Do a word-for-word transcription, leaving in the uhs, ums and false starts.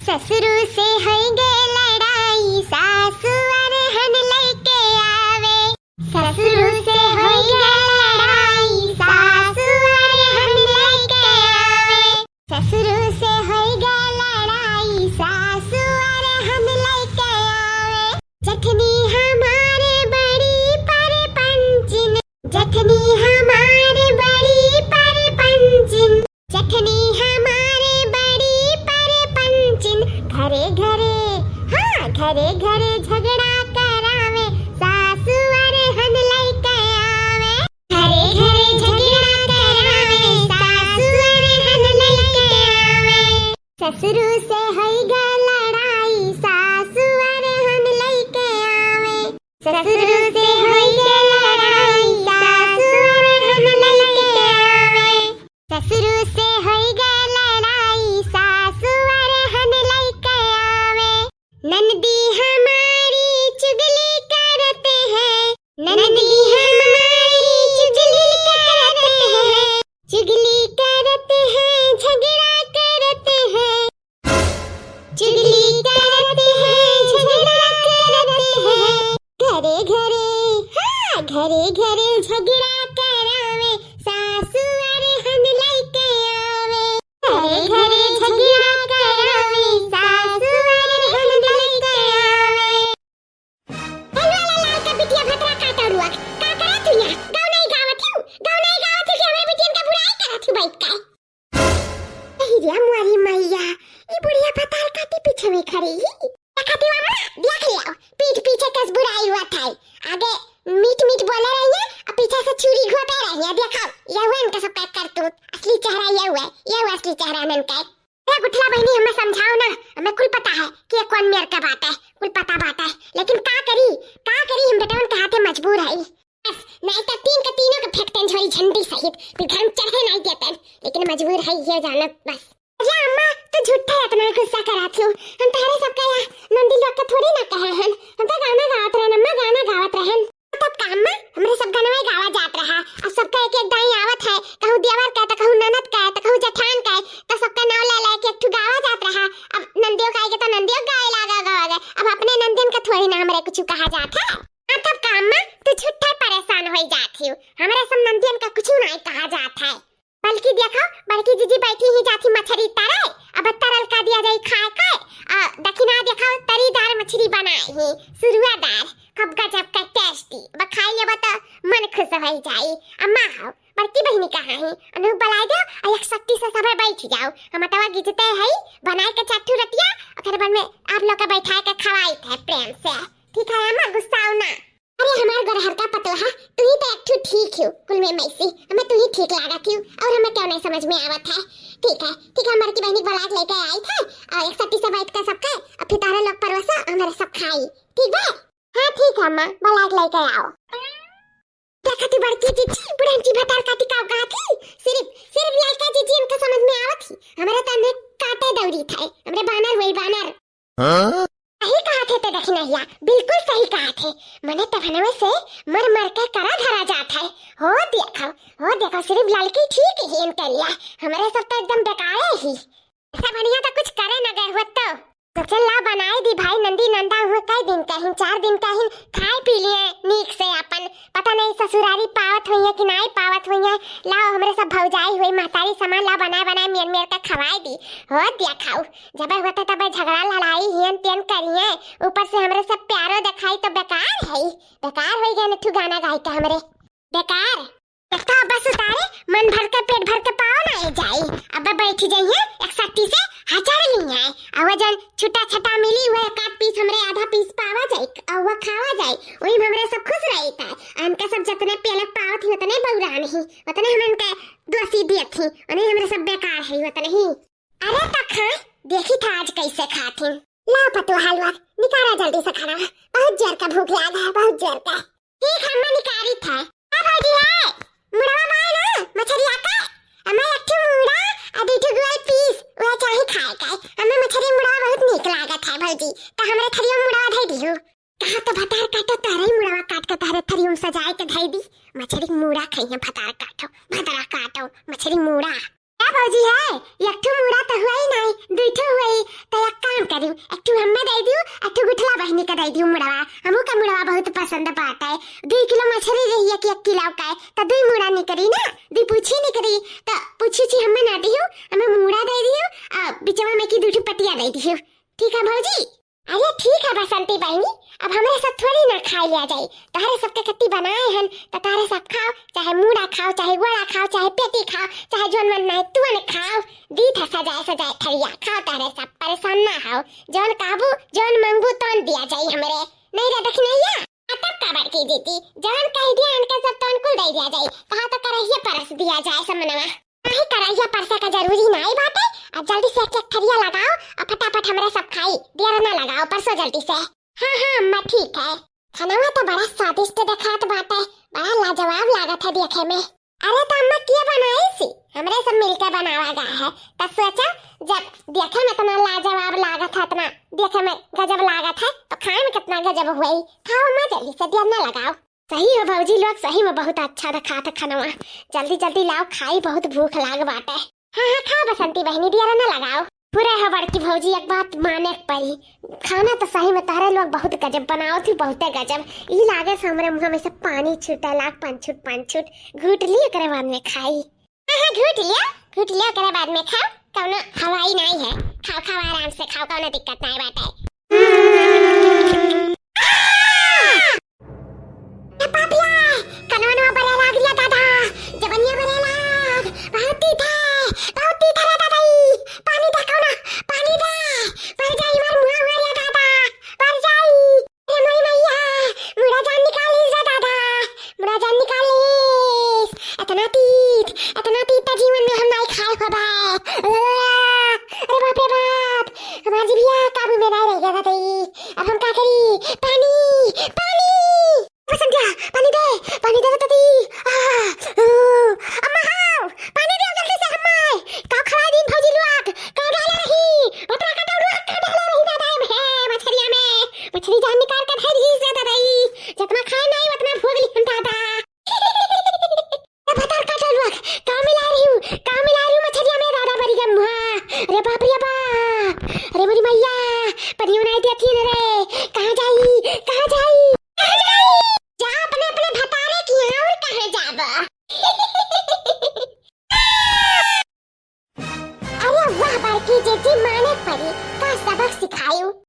ससुरु से होई गए लड़ाई, सासु अरहन लइके आवे। ससुरु से होई गए लड़ाई, सासु अरहन लइके आवे। ससुरु से होई गए लड़ाई, सासु अरहन लइके आवे। जठनी हमारे बड़ी परपंचिन, जठनी हमारे बड़ी परपंचिन, जठनी हमारे बड़ी परपंचिन। घरे घरे, हाँ, घरे घरे झगड़ा करावे, सासु अरहन लइके आवे। घरे घरे झगड़ा करावे, सासु अरहन लइके आवे। ससुरु से होई गए लड़ाई, सासु अरहन लइके आवे। ससुरु से होई गए लड़ाई, सासु अरहन लइके आवे। ससुरु से होई गए लड़ाई, सासु अरहन लइके आवे। ननदी हमारी चुगली करते हैं, ननदी हमारी चुगली करते हैं, चुगली करते हैं, झगड़ा करते हैं, चुगली करते हैं, झगड़ा करते हैं। घरे घरे, हाँ, घरे घरे झगड़ा करावे, सासु अरहन लइके आवे। घरे घरे झगड़ा करावे, सासु अरहन लइके आवे। ए लाला लाल का बिटिया भतरा काटौरुआ, का करत हू यहाँ? गाँव नहीं गावत हू? गाँव नहीं गावत हू कि हमरे बिटियन का बुराई करत हू बैठ के? अहि रे मोरी मैया, ई बुढ़िया भतार काटी पीछे में खड़ी ही। देखत हू अम्मा, देख लियो, पीठ पीछे कस बुराई हुआ था। आगे मीठ मीठ बोले रही है, और पीछे से छुरी घोपे रही है। देखो, ये हुआ इनका सबका करतूत, असली चेहरा ये हुआ, ये हुआ असली चेहरा इनका। ए गुठला बहिनी, हमें समझाओ ना, हमें कुल पता है कि ये कौन मेर का बात है, कुल पता बात है, लेकिन का करी, का करी, हम बेटवन के हाथे मजबूर है। बस, नहीं तो तीन के तीनों के फेंकते हैं झोरी झंडी सहित, फिर घर में चढ़े नहीं देते हैं, लेकिन मजबूर है ये जानो बस। अरे अम्मा, तू झूठा इतना गुस्सा करात हू, हम तहरे सबका यहाँ नंदी लोग का थोड़ी ना कहे हैं, हम तो गाना गावत रहन, अम्मा गाना गावत रहन। तब का अम्मा, हमरे सब गनवे गावा जात रहा। अब सबका एक एक दाई आवत है, कहूँ देवर का, तो कहूँ ननद का, तो कहूँ जेठान का, तो सबका नाव ले ले के एक ठू गावा जात रहा। अब नंदियो का आएगा तो नंदियो गाए लागा, गावा गए। अब अपने नंदियन का थोड़ी ना हमरे कुछ कहा जात है। हाँ, तब का अम्मा, तू झूठे परेशान होई जात हू, हमरे सब नंदियन का कुछ नहीं कहा जात है। बल्कि देखो, बड़की जीजी बैठी ही जाथी मछरी तरे, अब तरल का दिया जाई खाए के। आ, दखिना देखो, तरीदार मछरी बनाई ही, सुरुआदार, खूब गजब का tasty। अब खाई लेबो तो मन खुश होई जाई। अम्मा हो, बड़की बहिनी कहाँ ही? अनु बुलाई दो, आ एक सट्टी से सभे बैठ जाओ। हम अटवा गिजते हई, बनाए के चार ठू रोटिया, ओकरे बाद में आप लोग के बैठाए के खवाई थे प्रेम से। ठीक है अम्मा, गुस्साओ ना। अरे हमार गोरहरका पतोहा, तू ही तो एक ठू ठीक हो कुल में मैसी, हमें तू ही ठीक लागत हो, और हमें क्यों नहीं समझ में आवत है। ठीक है, ठीक है, हमार की बहनी बुला के लेके आई थे, और एक सट्टी से बैठ के सबके, और फिर तारे लोग परोसा, हमारे सब खाई, ठीक बा? हाँ ठीक है अम्मा, बुला के लेके आओ। देखा तू बड़की जीजी, बुढ़न की भतार काटी का कहा थी, सिर्फ, सिर्फ लड़का जीजी इनका समझ में आवत ही, हमारे तो अंधे काटे दौरी थे, हमरे बानर वही बानर। हाँ? सही कहा थे ते दखिनहिया, बिल्कुल सही कहा थे। मने तभनवे से मर मर के करा धरा जात है। हो देखो, हो देखो, सिर्फ लड़की ठीक ही इनके लिए, हमरे सब तो एकदम बेकारे ही। ऐसा बढ़िया तो कुछ करे न गए हुए तो। तो चल ला बनाए दी भाई, नंदी नंदा हुए कई दिन का ही, चार दिन का ही, खाए पी लिए नीक से अपन। पता नहीं ससुरारी पावत हुई है कि नहीं पावत हुई है। लाओ हमरे सब भौजाई हुई महतारी समान, लाओ बनाए बनाए मेर मेर का खवाए दी। हो दिया खाऊ। जब होता तब झगड़ा लड़ाई हियन तेन करिए, ऊपर से हमरे सब प्यारो दिखाई तो बेकार है, बेकार होई गए नथु गाना गाई के हमरे। बेकार। एक तो बस उतारे, मन भर के पेट भर के पाओ ना ए जाई। अब बैठ जाइए एक सट्टी से हजार ली है। अब जन छुट्टा छटा मिली हुआ एक आध पीस हमरे आधा पीस पावा जाए, और वो खावा जाए, वही में हमरे सब खुश रही था। इनका सब जितने पेलक पावत ही उतने बौरान ही, उतने हम इनका दोषी दिए थी, उन्हें हमरे सब बेकार है उतने ही। अरे त खाए, देखी था आज कैसे खात ही। ला पतोहा हलवा, निकारा जल्दी से खाना, बहुत जोर का भूख लागा है, बहुत जोर का। ठीक है, अम्मा निकारी था। का भौजी है? मुड़वा बाय ना, मछरिया का? अम्मा एक ठो मुड़ा, आ दू ठो गुआई पीस, वह चाही खाए का। अम्मा मछरी मुड़वा बहुत नीक लागत है भौजी, तो हमरे थरियो मुड़वा धई दिहू। कहा तो भतार काटो, तारे ही मुड़वा काट के तारे थरियो में सजाए के धई दी। मछरी मुड़ा खाई है भतार काटो, भतार काटो, मछरी मुड़ा। का भौजी है, एक ठो मुड़ा तो हुआ ही नहीं, दू ठो हुआ ही, तो एक काम करियो, एक ठो हम्मे दे दियो, एक ठो गुठला बहिनी का दे दियो मुड़वा। हमू का मुड़वा बहुत पसंद बाटे। दुई किलो मछरी रही एक, एक किलो का, त दुई मुड़ा निकरी ना, दुई पूछी निकरी, त पूछी छी हम्मे ना दियो, हम्मे मुड़ा दे दियो, आ बिचवा में की दू ठो पटिया दे दियो। ठीक है भौजी? अरे ठीक है बसंती बहिनी, अब हमरे सब थोड़ी ना खाई लिया जाई, तोहरे सबके कत्ती बनाए हन, त तोहरे सब खाओ, चाहे मुड़ा खाओ, चाहे गोड़ा खाओ, चाहे पेटी खाओ, चाहे जोन मन नाई तुअन खाओ। दी था सजाए सजाए थरिया, खाओ तोहरे सब, परेशान ना हो, जोन कहबू, जोन मंगबू, तोन दिया जाई हमरे। नहीं रे दखिनैया, आ तब का बड़की जीती, जवन कह दिया इनके सब तोन कुल दे दिया जाई, कहा तो करहिया परस दिया जाए समनवा। काहे करहिया परसे का जरूरी नाई बाटे। आ जल्दी से एक एक थरिया लगाओ, आ फटाफट हमरे सब खाई, देर ना लगाओ, परसो जल्दी से। हाँ, हाँ, अम्मा, ठीक है। खानवा तो बड़ा स्वादिष्ट देखात बाटे, बड़ा लाजवाब लागत है देखे में। अरे तो अम्मा, के बनाई सी? हमरे सब मिलके बनावा गा है। तो सोचा, जब देखे में इतना लाजवाब लागत है, इतना देखे में गजब लागत है, तो खाए में कितना गजब हुई। खाओ अम्मा, जल्दी से, देर ना लगाओ। सही हो भौजी लोग, सही में बहुत अच्छा देखात है खानवा। जल्दी जल्दी लाओ खाई, बहुत भूख लाग बाटे। हाँ, हाँ, खाओ बसंती बहिनी, देर ना लगाओ। पूरा हो बड़की भौजी, एक बात माने के पड़ी, खाना तो सही में तोहरे लोग बहुत गजब बनाओ थी, बहुते गजब। ई लागे से हमरे मुँह में से पानी छूटे लाग, पंछुट पंछुट। घूट ली, ओकरे बाद में खाई। हाँ, हाँ, घूट लिया, घूट लिया, ओकरे बाद में खाओ, कौनो हवाई नाई है। खाओ, खाओ, आराम से खाओ, कौनो दिक्कत नाई बाटे। ए पापिया, कनवनवा बरे लाग रिया दादा, जबनिया बरे लाग, बहुत तीत है, बहुत तीत है रे दादाई, पानी दे कौनो, पानी दे, पर जाई मार मुहा हुआ रे दादा, पर जाई। अरे मोरी मैया, मुड़ा जान निकालिस रे दादा, मुड़ा जान निकालिस, इतना तीत, इतना तीत त जीवन में हम नाई खाए होबे। अरे बाप रे बाप, हमार जीभिया काबू में नाई रह गया दादाई, अब हम का करी? पानी, पानी। बसंतिया, पानी दे, पानी दे दादी। आ, ऊ, अम्मा,